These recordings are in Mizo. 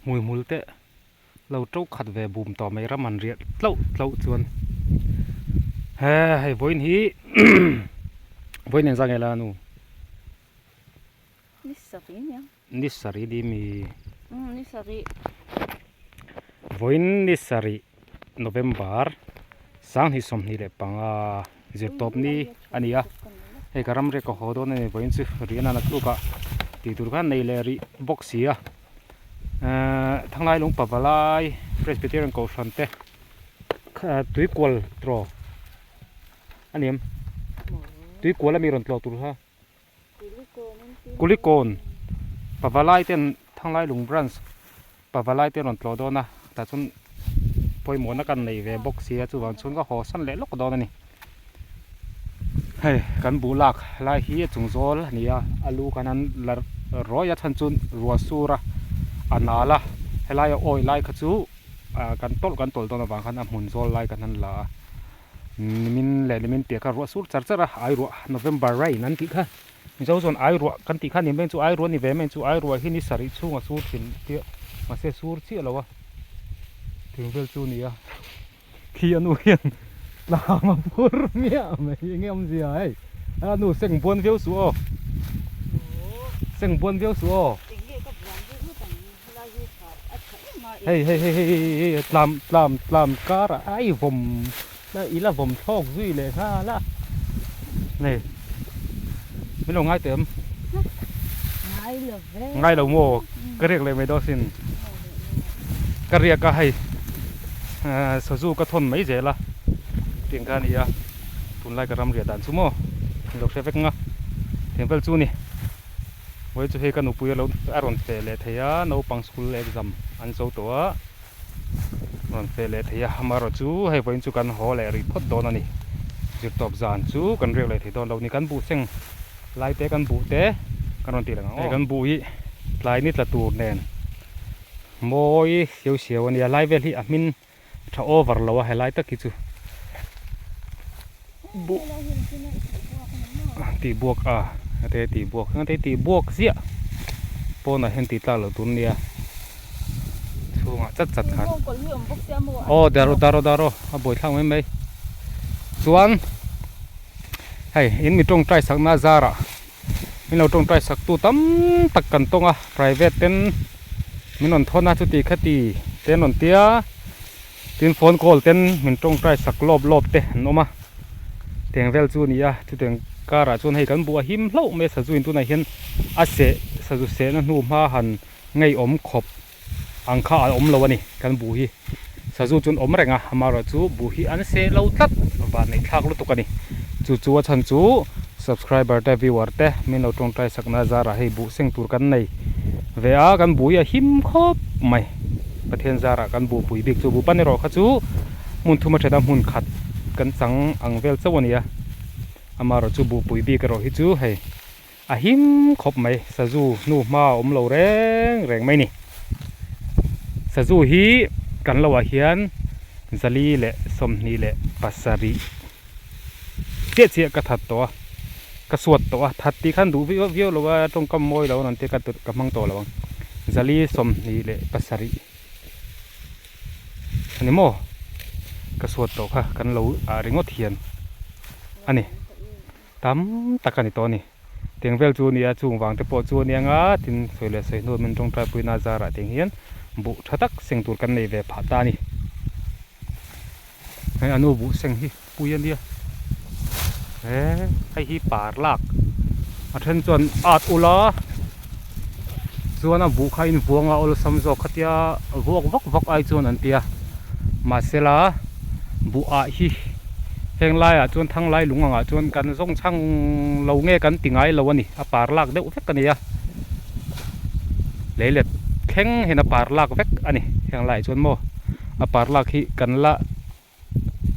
Hmuihmul te lo to khat ve bum tawh mai ram an riah tloh tloh chuan he hei vawiin hi vawiin engzah nge la nu? Ni sarih nia. Ni sarih ni mi? Umm ni sarih. Vawiin ni sarih November 2025 zirtawp ni a ni a, hei ka ram riak ka haw dawn a ni vawiin chu riah nana tlukah tih tur khan nei leh rih bawk si a. Ehh Thanglai lung Pavalai Presbyterian Kohhran te Tuikual tawh a ni em? Tuikual ami rawn tlawh tur kha Kulikawn Pavalai ten Thanglai lung branch Pavalai te rawn tlawh dawn a tah chuan pawimawhna kan nei ve bawk sia chuvang chuan ka haw san leh lawk dawn a ni. Hei kan buh lak lai hi a chung zawl a ni a a lu khan an la rawi a chhan chu ruah sur a a nal a helai a awi lai kha chu ah kan tawlh kan tawlh dawn avang khan a hmun zawl lai khan an la a nimin leh nimin piah kha ruah sur char char a ai ruah November rain an tih kha mizo chuan ai ruah kan tih kha ni mai chu ai ruah a ni ve mai chu ai ruah hi ni sarih chhunga sur thin tia mahse sur chiah lo a thing vel chu a ni a. Khi a nu hian tlam a phur miah mai eng nge awmzia hei a nu seng buan viau suh aw seng buan viau suh aw hei hei hei hei hei tlam tlam tlam kar ah ai vawm i la vawm thlawk zui leh nghal a nei min lo ngai teh em ngai lo maw ka riak leh mai dawn sin ka riak a hei sazu ka thawn mai zel a tiang kha a ni a tunlai ka ram riah dan chu maw in lo hre vek ang a tiang vel chu a ni vawi chu hei ka nupui a lo a rawn feh leh thei a naupang school exam an zo tawh a rawn feh leh thei a amaherawh chu hei vawiin chu kan haw leh rih phawt dawn a ni zirtawp zan chu kan riak leh thei dawn lo ni kan buh seng lai te kan buh te kan rawn tih leh ang aw kan buh hi tlai ni tla tur nen mawi siau siau a nia lai vel hi a hmin tha over lo a helai tak hi chu buh tih buak a ate tih buak ate tih buak ziah pawnah hian tih tlak loh tur ania chhungah chat chat khan aw daro daro daro a buai thlak mai mai chuan hei in mi tawngtai sakna zarah min lo tawngtai sak tu tam tak kan tawng a private ten min rawn thawn a chuti khati te an rawn tia tin phone call ten min tawngtai sak lawp lawp te an awm a teng vel chu a ni a chutiang karah chuan hei kan buh a him hlauh mai a sazu in tunah hian a seh sazu sehna hnu hma han ngeiawm khawp ang kha a awm lo a ni kan buh hi sazu chu an awm reng a amaherawhchu buh hi an seh lo tlat van neih thlak lutuk a ni chu chu a chhan chu subscriber te viewer te min lo tawngtai sakna zarah hei buh seng tur kan nei ve a kan buh hi a him khawp mai Pathian zarah kan buh pui bik chu buh pan erawh kha chu hmun thum a then a hmun khat kan chang ang vel chauh a ni a amaherawhchu buh pui bik erawh hi chu hei. A him khawp mai, sazu hnu hma a awm lo reng reng mai ni. Sazu hi kan lo ah hian 427 chiah chiah ka that tawh a, ka suat tawh a, that tih khan duh viau viau lo a tawngkam mawi lo a rawn tia ka hmang tawh lo ang. 427 a ni maw? Ka suat tawh kha kan lo ah ringawt hian a ni. Tam tak a ni tawh a ni. Tiang vel chu a nia, chung vang te pawh chu a nia nga, tin sawi leh sawi hnu min tawngtai puina zarah tiang hian buh tha tak seng tur kan nei ve phah ta a ni. Hei a nu buh seng hi pui a nia, he hei hi par lak a then chuan at ula chuan a buh kha in vuang a awlsam zawk khatia vuak vak vak ai chuan an tia mahsela buh ah hi heng laiah chuan thang lai lung angah chuan kan zawng chhang lo nge kan ti ngai lo a ni a par lak deuh vek a ni a lei let thleng hian a par lak vek a ni heng laiah chuan maw a par lak hi kan la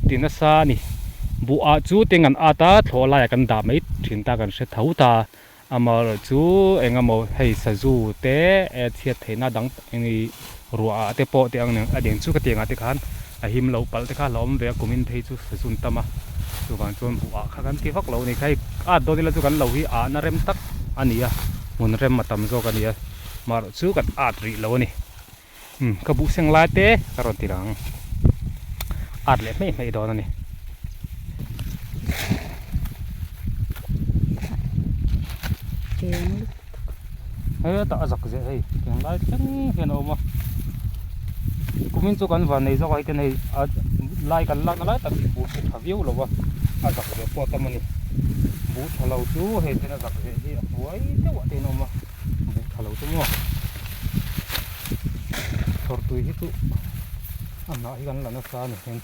ti nasa a ni buh ah chu teng an at a thlawh laiah kan dah mai thin ta kan hre tho ta amaherawh chu eng emaw hei sazu te chhiat theihna dang eng i ruah ah te pawh tih ang a deng chu ka tiang ah te khan a him loh palh te kha a hlauhawm ve a kum in phei chu sazu an tam a chuvang chuan buh ah kha kan ti vak lo a ni kha hei at dawn ila chu kan lo hi ahna rem tak a ni a hmun rem a tam zawk a ni a amaherawh chu kan at rih lo a ni. Umm ka buh seng lai te ka rawn ti lang at leh hmeih hmeih dawn a ni. Hetah a zak zeh hei tiang lai thleng hian a awm a kumin chu kan van nei zawk a hei ten hei a lai kan lakna lai tak hi buh hi tha viau lo a a zak zeh pawh a tam a ni buh tha lo chu hei ten a zak zeh hi a hnuai deuh ah te in a awm a buh tha lo chu maw chhawrtui hi chu a hnah hi kan la nasa a ni hian.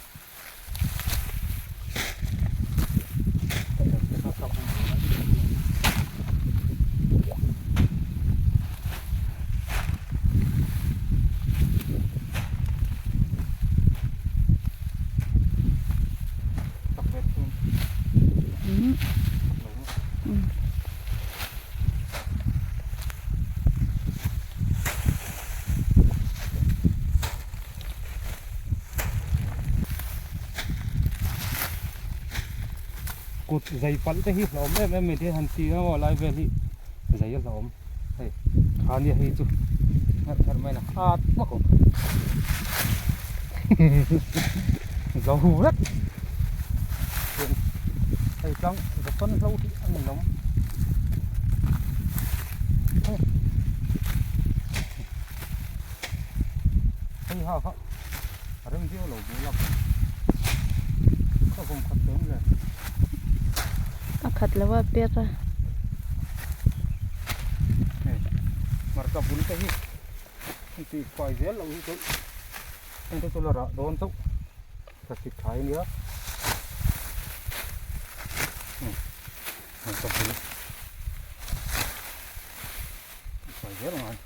Kut zai palh te hi hlawm em em mai te han ti a maw lai vel hi zai a hlawm hei tha nia hei chu herh herh mai na at hmak awm zo vek hei tlang zapawn hlo hi a ni awm. Hei ha kha a rem viau lo bul a ka vawm khat tawh em le. A khat lo a pek a. Hei marka bul te hi hei tui fai zel lo hi chu heng te chu la rah dawn chauh thlasik thlai ania marka bul fai zel ang an.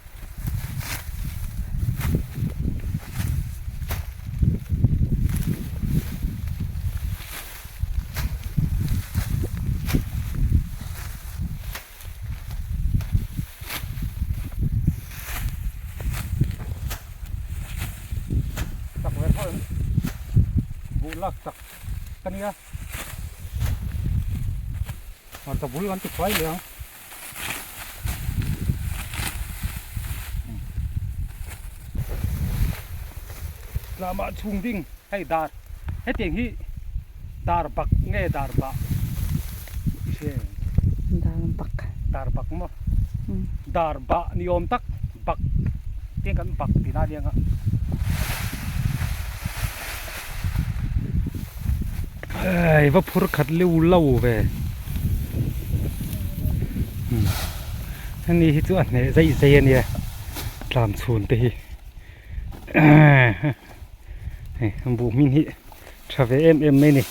Chak ve tho em buh lak chak ka nia hmarcha bul kan ti fai leh ang. Tlama chhung ding hei dar hetiang hi dar bak nge dar bah i hria em? Dar bak. Dar bak maw? Dar bah ni awm tak bak tiang kan bak tih na aniang a. Hei va phur khat leu lo ve hemi hi chu a hneh zeih zeih ania tlam chhun te hi hei buh hming hi tha ve em em mai a ni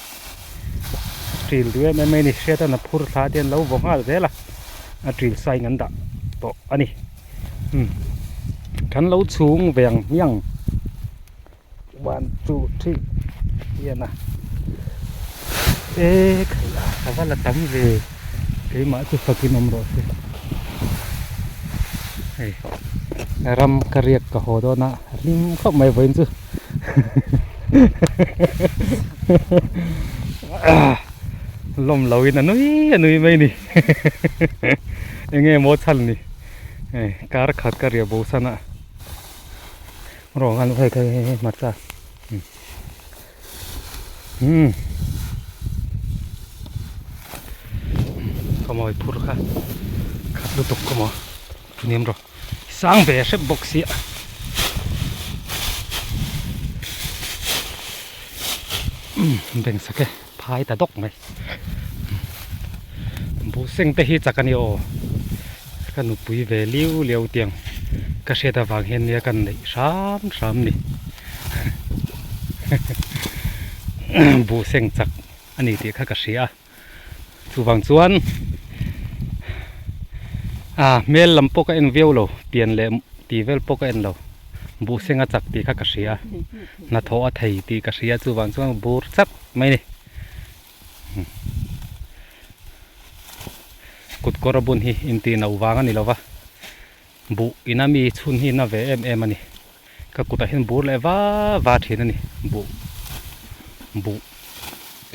ṭil duh em em mai a ni hriat a phur thla te an lo vaw nghal zel a a ṭil sa in an dah tawh a ni kan lo chhung ve ang hmiang. 1 2 3 hian a e khaih a ka va la tam ve keimah chu fakin awm rawh se hei ram ka riak ka haw dawn a hlim khawp mai vawiin chu lawm lo in a nui a nui mai ni eng nge maw chhan ni hei kar khat ka riah bo san a. Rawng an hei hei hei hmarcha umm ka mawi phur kha khat lutuk ka maw thuniam rawh sang ve hrep bawk sia umm beng sak e phai ta dawk mai buh seng te hi chak a ni aw. Ka nupui ve liu liau tiang ka hriat avang hian nia kan neih hram hram ni. Buh seng chak a ni tih kha ka hria a. Chuvang chuan ah hmel lam pawh ka en viau lo, pian leh tih vel pawh ka en lo. Buh seng a chak tih kha ka hria a, hnathawh a thei tih ka hria chuvang chuan bur chak mai a ni. Kut kawr a bun hi intih no vang a ni lo va, buh ina mi chhun hi na ve em em a ni. Ka kutah hian bur leh va va thin a ni. Buh buh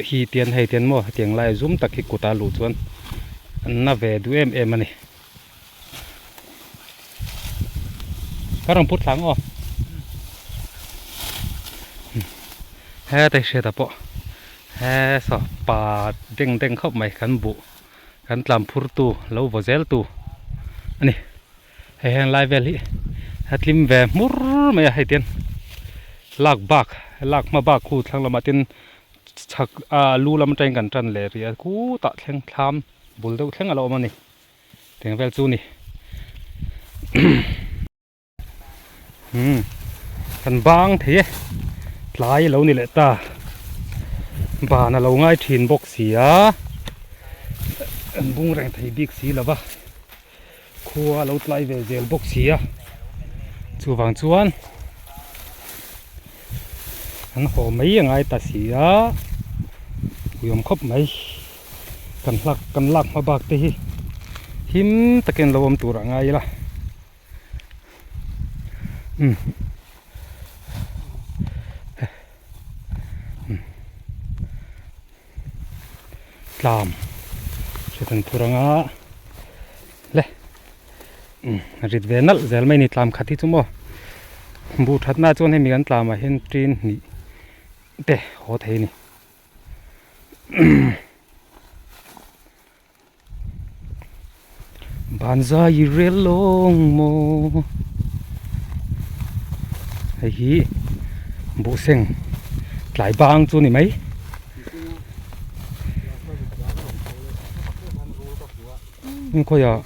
hi tian hei tian maw hetiang lai zum tak hi kuta luh chuan na ve duh em em a ni. Ka rawn put thlang aw. Hetai hriatah pawh he saw pa deng deng khawp mai kan buh kan tlan phur tu lo vaw zel tu a ni. Hei heng lai vel hi a tlim ve hmur mai a hei tian lak bak lak hma bak khu thlang lamah tin chhak ah lu lam atangin kan tan leh rih a khutah thleng thlam bul deuh thleng a lo awm a ni tiang vel chu a ni. Umm kan bang thei e tlai a lo ni leh ta ban a lo ngai thin bawk si a an bung reng thei bik si lo va khua a lo tlai ve zel bawk si a chuvang chuan an haw mai a ngai ta si a ui awm khawp mai kan hlak kan lak hma bak te hi him takin lo awm tur a ngai ila. Um tlam hriat an phur anga le um rit ve nalh zel mai a ni tlam khat hi chu maw buh that na chuan hemi kan tlam ah hian tin hnih te haw thei a ni. Banzai i rel lawng maw hei hi buhseng tlai bang chu ni mai. Khawiah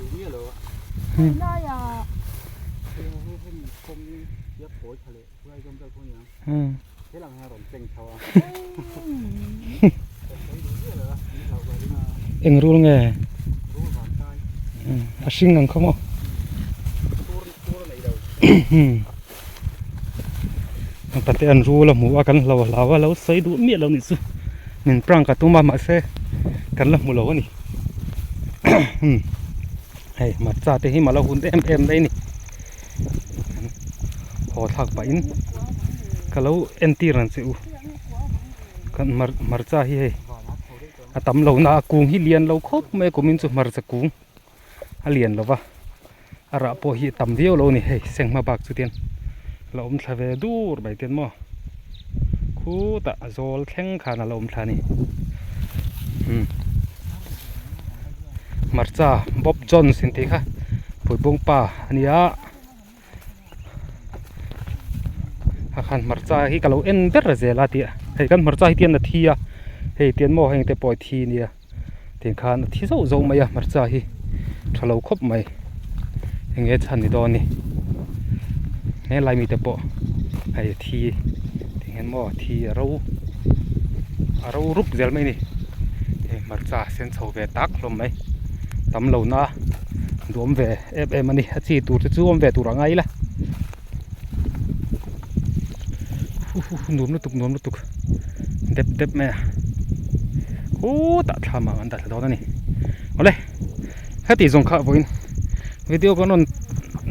Eng rul nge a hring ang kha maw pate an rul a hmu a kan hlo hlau a lo sawi duh miah lo nih chu min prank a tum a mahse kan la hmu lo a ni hei hmarcha te hi mala hun em em mai a ni. Haw thlak pahin ka lo entir ang che u kan hmar hmarcha hi hei a tam lo na a kung hi lian lo khawp mai a kumin chu hmarcha kung a lian lo va a rah pawh hi a tam viau lo a ni hei seng hma bak chu tian la awm thla ve dur mai tian maw khutah a zawl thleng khan a la awm thla a ni umm hmarcha Bob Jones intih kha puibawng pa a nia a khan hmarcha hi ka lo en ber zel a tih hei kan hmarcha hi tian a thi a hei tian maw heng te pawh a thi nia tiang khan a thi zauh zauh mai a hmarcha hi tha lo khawp mai eng nge chhan ni dawn ni helai mite pawh hei a thi tiang hian maw a thi a ro a ro rup zel mai a ni hei hmarcha sen chho ve tak hlawm mai tam lo na duhawm ve em em a ni a chi tur te chu awm ve tur a ngai ila nuam lutuk nuam lutuk dep dep mai a khutah thlam ah an dah thla dawn a ni awle heti zawng kha vawiin video kan rawn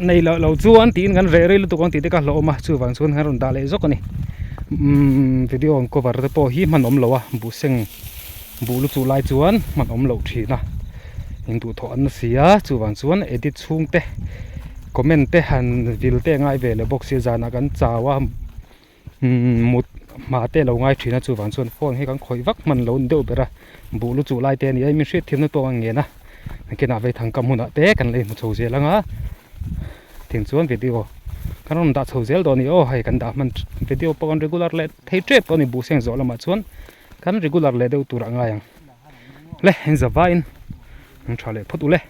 nei loh loh chuan tiin kan reh rei lutuk ang tih te ka hlauhawm a chuvang chuan kan rawn dah leh zawk a ni umm video ang cover te pawh hi hman awm lo a buhseng buh lu chuh lai chuan hman awm loh thin a induhthawh an na si a chuvang chuan edit chhung te comment te han vil te a ngai ve leh bawk sia zanah kan chau a umm mut hma te a lo ngai thin a chuvang chuan phone hi kan khawih vak hman lo a ni deuh ber a buh lu chuh lai te a ni a min hriat thiamna tawk a ngen a nakinah vaithang kam hunah te kan la inhmu chho zel ang a tiang chuan video kan rawn dah chho zel dawn a ni aw hei kan dah hman video pawh kan regular leh thei tep tawh a ni buhseng zawh lamah chuan kan regular leh deuh tur a ngai ang le engzavain an tha leh phawt u le.